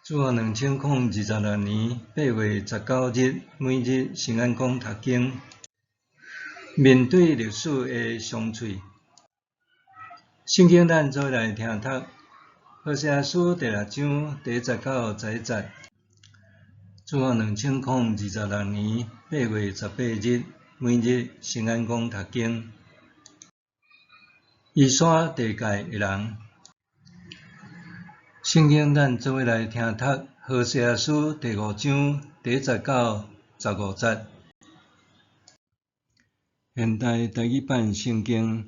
主後2026年8月19日，每日新安講讀經，面對歷史的傷喙。聖經咱做伙來聽讀，何西阿書第六章第一節到11節。主後2026年8月18日，每日新安講讀經，移山地界的人。聖經咱做伙來聽讀，何西阿書第五章第一節到15節。現代台語版聖經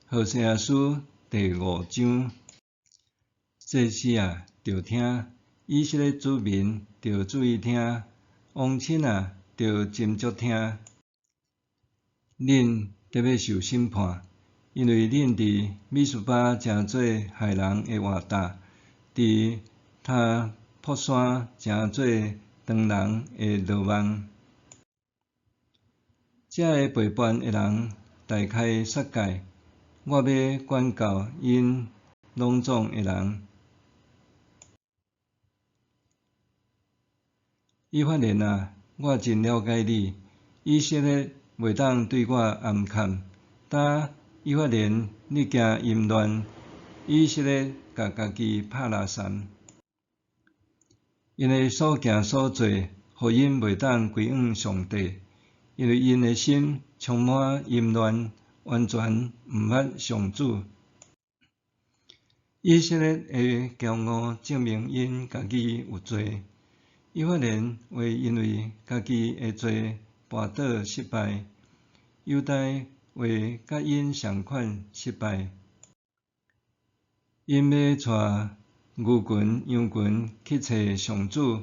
何西阿書第五章，祭司啊，著聽；以色列子民，著注意聽；王親啊，著斟酌聽。恁得欲受審判，因為恁佇米斯巴成做害人的活大，佇他泊山成做斷人的羅網。遮个背叛的人大開殺戒，我欲管教𪜶攏總的人。以法蓮啊，我真了解你，以色列袂當對我掩崁。今以法蓮，你行淫亂，以色列共家己拍垃圾。𪜶的所行所做，予𪜶袂當歸向上帝，因為𪜶的心充滿淫亂，完全毋捌上主。以色列的驕傲證明𪜶家己有罪，以法蓮會因為家己的罪跋倒失敗，猶大會佮𪜶仝款失敗。𪜶欲帶牛群、羊群去揣上主，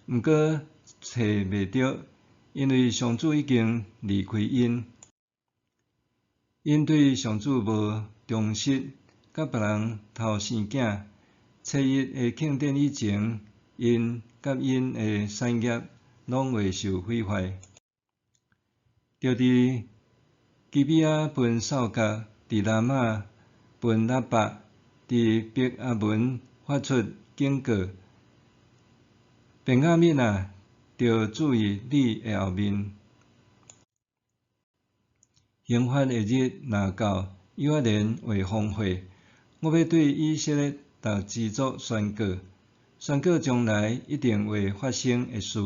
毋過揣袂著，因為上主已經離開𪜶。𪜶對上主無忠實，佮別人偷生囝。初一的慶典以前，𪜶佮𪜶的產業攏會受毀壞。著佇基比亞分掃各，佇拉瑪分喇叭，佇伯阿文發出警告。便雅憫啊，著注意你的後面。刑罰的日若到，以法蓮會荒廢。我欲對以色列逐支族宣告，宣告將來一定會發生的事。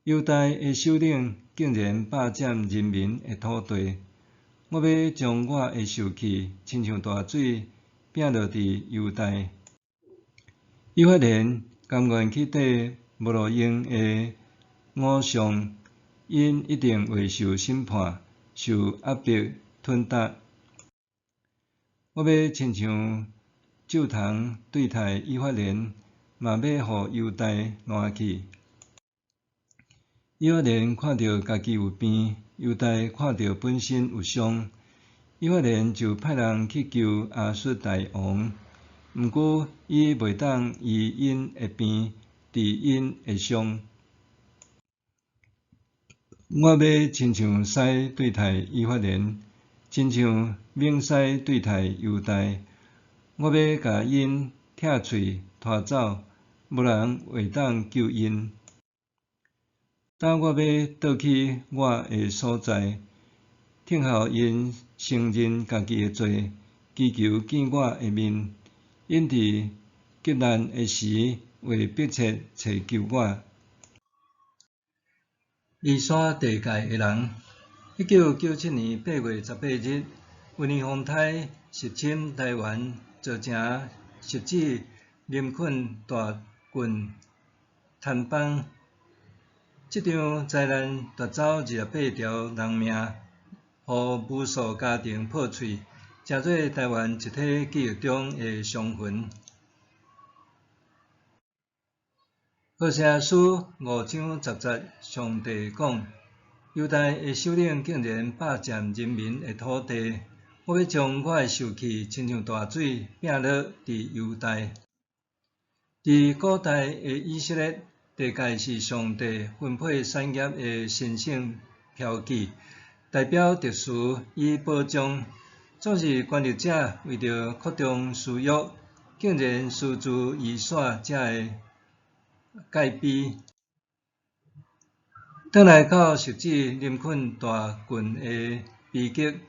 猶大的首領竟然霸佔人民的土地。我欲將我的受氣，親像大水，拚落佇猶大。以法蓮甘願去綴無路用的偶像，𪜶一定會受審判，受壓迫吞踏。我欲親像咒蟲對待以法蓮，嘛欲予猶大爛去。以法蓮看著家己有病，猶大看著本身有傷，以法蓮就派人去求亞述大王，毋過伊袂當醫𪜶的病，治𪜶的傷。我欲親像獅對待以法蓮，親像猛獅對待猶大。我欲共𪜶拆喙拖走，無人會當救𪜶。今我欲倒去我的所在，聽候𪜶承認家己的罪，祈求見我的面。𪜶佇急難的時，會迫切尋求我。移山地界的人，1997年8月18日，溫尼風颱襲侵台灣，造成汐止、林肯大郡坍崩。這場災難奪走28條人命，予無數家庭破碎，成做台灣集體記憶中的傷痕。何西阿書五章十節，上帝講：猶大的首領竟然霸佔人民的土地，我欲將我的受氣親像大水拚落佇猶大。佇古代的以色列，地界是上帝分配產業的神聖標記，代表特殊與保障。總是權力者為著擴張私欲，竟然私自移徙才会蓋悲。轉來到實質林肯大郡的悲劇，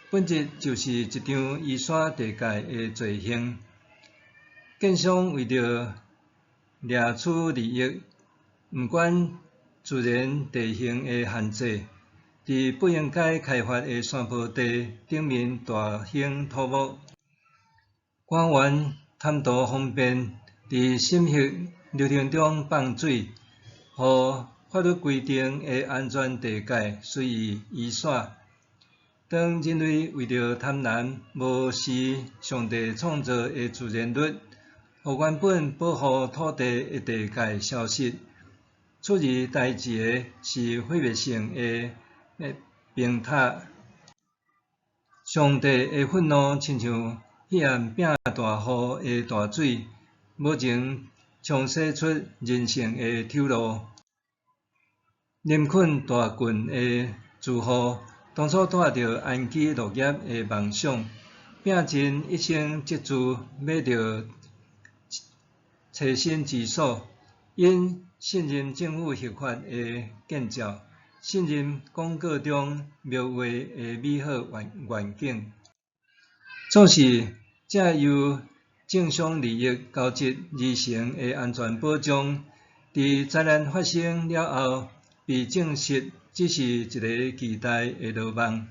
本質就是一場移徙地界的罪行。建商為著掠取利益，毋管自然地形的限制，佇不應該開發的山坡地頂面大興土木。官員貪圖方便，佇審核流程中放水，予法律規定的安全地界隨意移徙。當人類為著貪婪，無視上帝創造的自然律，予原本保護土地的地界消失，取而代之的是毀滅性的崩塌。上帝的憤怒親像彼暗變大雨的大水，無情沖洗出人性的醜陋。林肯大郡的住戶當初帶著安居樂業的夢想，拼盡一生積資買著棲身之所。𪜶信任政府核發的建照，信任廣告中描畫的美好願景。總是，這由政商利益交織而成的安全保障，佇災難發生了後，被證實只是一个巨大的羅網。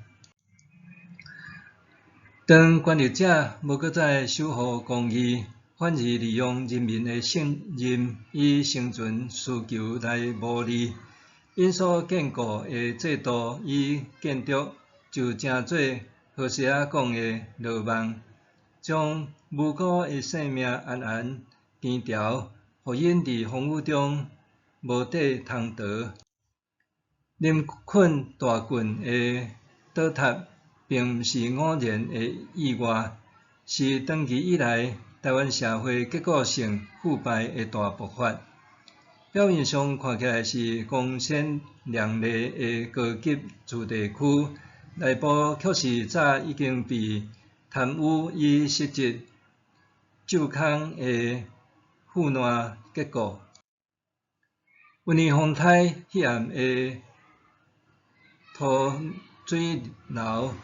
當權力者無閣再守護公義，反而利用人民的信任與生存需求來牟利，𪜶所建構的制度與建築就成做何西阿講的羅網，將無辜的性命安安懸牢，予𪜶佇風雨中無地通逃。林肯大郡的倒塌，並毋是偶然的意外，是長期以來台灣社會結構性腐敗的大爆發。表面上看起來是光鮮亮麗的高級住宅區，內部卻是早已經被貪污與失職蛀空的腐爛結構。溫尼風台彼暗的塗水樓，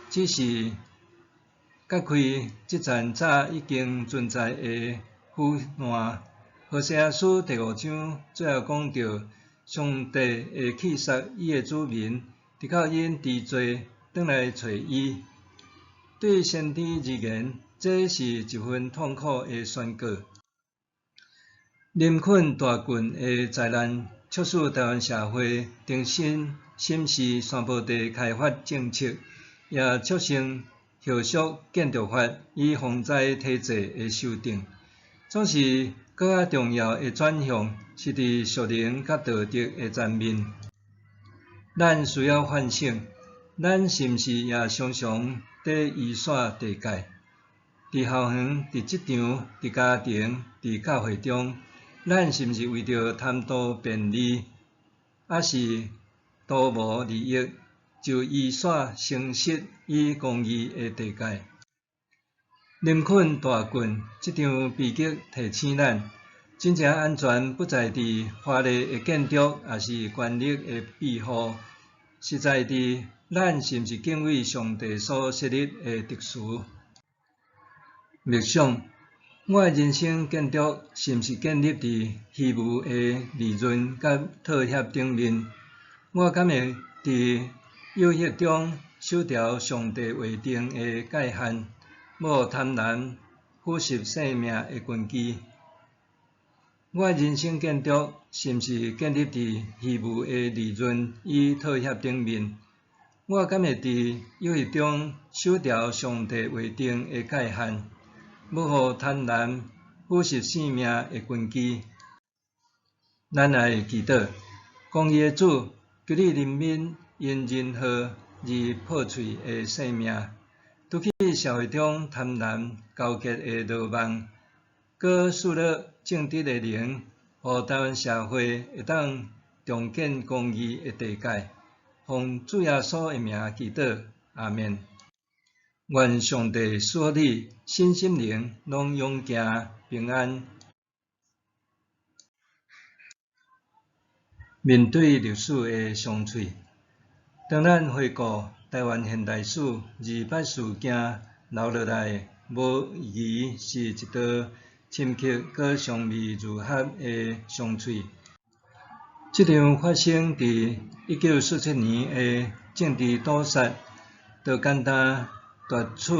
只是揭開這層早已經存在的腐爛。何西阿書第五章最後講到，上帝會棄殺伊的子民，直到𪜶知罪，轉來揣伊。對先知而言，這是一份痛苦的宣告。林肯大郡的災難，促使台灣社會重新審視山坡地開發政策，也促成後續建築法與防災體制的修訂。總是，閣較重要的轉向是佇屬靈佮道德的層面。咱需要反省，咱是毋是也常常佇移徙地界？佇校園、佇職場、佇家庭、佇教會中，咱是毋是為著貪圖便利，抑是圖謀利益，就移徙誠實與公義的地界？林肯大郡這場悲劇提醒咱，真正安全不在佇華麗的建築，抑是權力的庇護，實在佇咱是毋是敬畏上帝所設立的秩序。默想，我的人生建築是毋是建立佇虛無的利潤佮妥協頂面？我敢會佇誘惑中守牢上帝劃定的界限，無予貪婪腐蝕生命的根基？我的人生建築是毋是建立佇虛無的利潤與妥協頂面？我敢會佇誘惑中守牢上帝劃定的界限，無予貪婪腐蝕生命的根基？咱來祈禱，公義的主，求你憐憫因人禍而破碎的生命，除去社會中貪婪勾結的羅網，閣賜予正直的靈，予台灣社會會當重建公義的地界。奉主耶穌的名祈禱，阿們。願上帝賜福你，身心靈攏勇健平安。面對歷史的傷喙，當咱回顧臺灣現代史二八事件留落來，無疑是一道深刻閣尚未愈合的傷喙。這場發生佇1947年的政治屠殺，就簡單奪取